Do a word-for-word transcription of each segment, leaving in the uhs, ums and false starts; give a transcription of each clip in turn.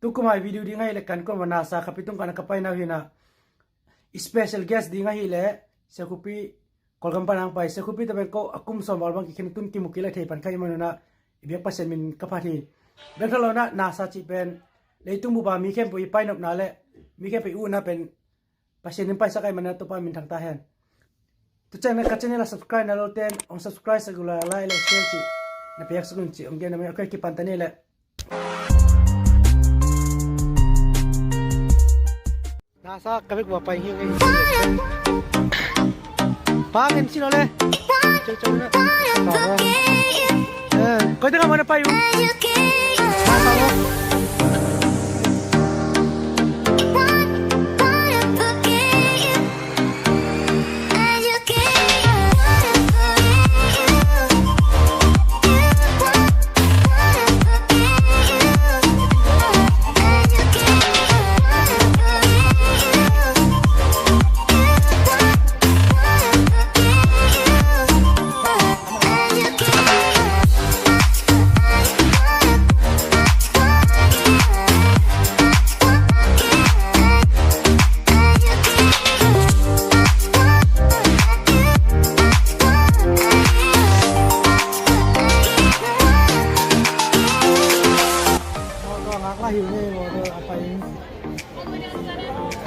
Tukum a i video ding ahih leh kan kuama nasa khapi tung kan a ka paina uh hi na, special guest ding ahih leh Sia Khup Pi, Kawlgam pan hong pai Sia Khup Pi te pen ko a kum sawm val bang kikhen tun kimu kila thei pan kha i man uh na, i biak Pasian min ka phat hi. Bek tha lo na, nasa cih pen leitung bup a mi khempeuh i painopna le mi khempeuh i utna pen Pasian in paisak ahih manin Topa min thang ta hen. Tua ciangin ka channel a subscribe na lo ten hong subscribe sak uh la, like le share cih na piak sak un cih hong gen nuam ing. Ok, kipan ta ni leh. Nasa ka vek va pai hi. Pa, kan si lo le. Chau, chau, chau. Eh, koi tengah mana payu? Masa lo.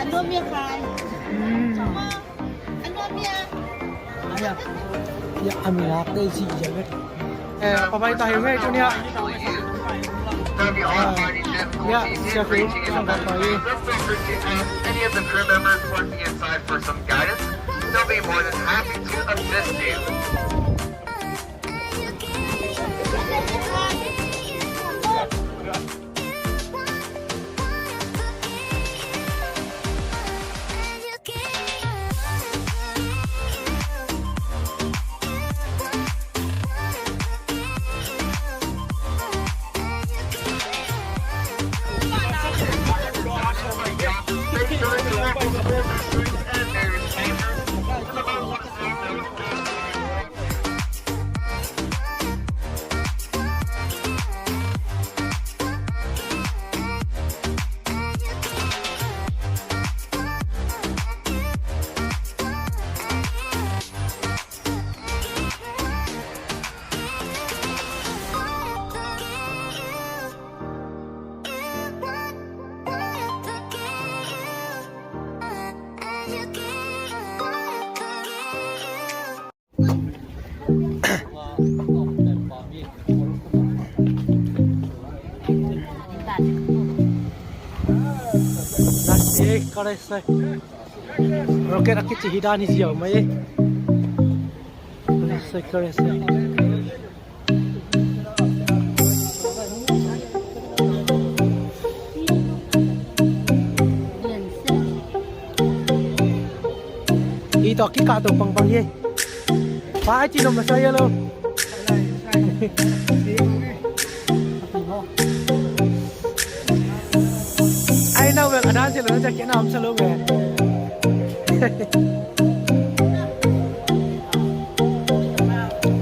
An nuam mia khai. Hmm. An nuam mia. Ya, ya, a mi nak te si ya vet. Eh, pa bai ta hi ngai tu nia. Ya, sia ku. Any of the crew members want to be inside for some guidance, they'll be more than happy to assist you. Last day, kare sai. Rocket a kici hi dan hi ziau mai. Kare sai, kare sai. Ih, tua kikah to pangpang hi. Pa, ai ci nom masa ya lo. Ai nau bek a dan si lo na, jacket na om sa lo bek.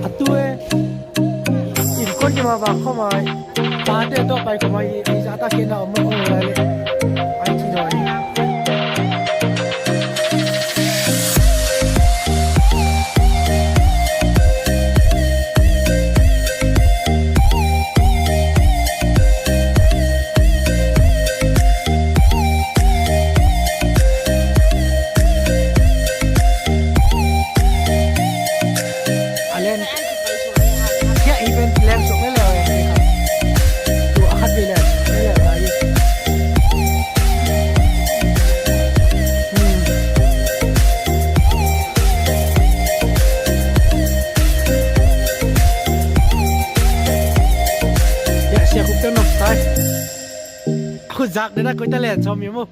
A tu e. Innkuan kima bang khawm a, tate tawh pai khawm a, i zahtak kei na om, om lai leh. Ai ci nawn. A len. Hiah i pen len suk lel lel e. Tu a khat vei len lel lel lai. Hmm. Hiah Sia Khup teng nok tai. Khut zak dena koi ta len sawm mi mu.